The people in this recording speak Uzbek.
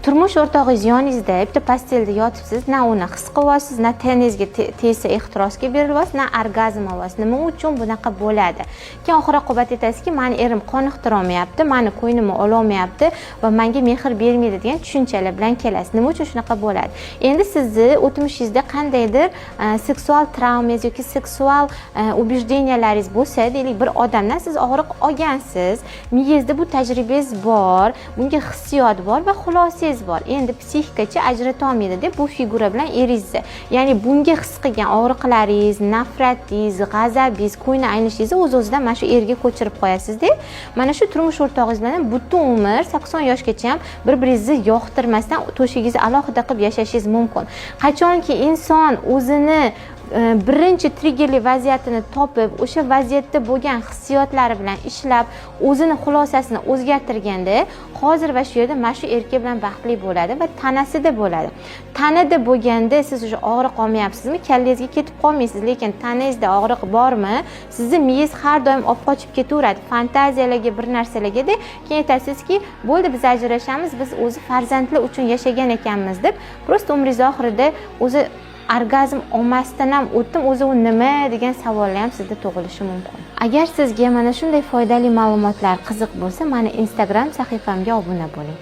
Turmush o'rtog'ingiz yoningizda bitta постель da yotibsiz, na uni his qilyapsiz, na tanangizga tegsa ehtirosga berilyapsiz, na orgazm olyapsiz. Nima uchun bunaqa bo'ladi? Keyin oxir oqibat aytasizki, mani erim qoniqtirolmayapti, mani ko'nglimni ololmayapti va manga mehr bermaydi degan tushunchalar bilan kelasiz. Nima uchun shunaqa bo'ladi? Endi sizni o'tmishingizda qandaydir seksual travmangiz yoki seksual убеждения laringiz bo'lsa, deylik, bir odamdan siz og'riq olgansiz, miyangizda bu tajribangiz bor, bunga hissiyot bor va xulosangiz bor. Endi psixikachi ajratolmaydi deb bu figura bilan eringizni, ya'ni bunga his qilgan og'riqlaringiz, nafratingiz, g'azabingiz, ko'ngli aynishingizni o'z o'zidan mana shu erga ko'chirib qo'yasizda, mana shu turmush o'rtog'ingiz bilan butun umr, 80 yoshgacha ham bir biringizni yoqtirmasdan to'shagingizni alohida qilib yashashingiz mumkin. Qachonki inson o'zini birinchi triggerli vaziyatini topib, o'sha vaziyatda bo'lgan hissiyotlari bilan ishlab, o'zini xulosasini o'zgartirganda, hozir va shu yerda mana shu erkak bilan baxtli bo'ladi va tanasida bo'ladi. Tanada bo'lganda siz уже og'riq olmayapsizmi, kallangizga ketib qolmaysiz. Lekin tanangizda og'riq bormi, sizni miyangiz har doim olib qochib ketaveradi fantaziyalarga, bir narsalargada. Keyin aytasizki, bo'ldi, biz ajrashamiz, biz o'zi farzandlar uchun yashagan ekanmiz deb, просто umringiz oxirida o'zi orgazm olmasdan ham o'tdim, o'zi u nima degan savollar ham sizda tug'ilishi mumkin. Agar sizga mana shunday foydali ma'lumotlar qiziq bo'lsa, mani Instagram sahifamga obuna bo'ling.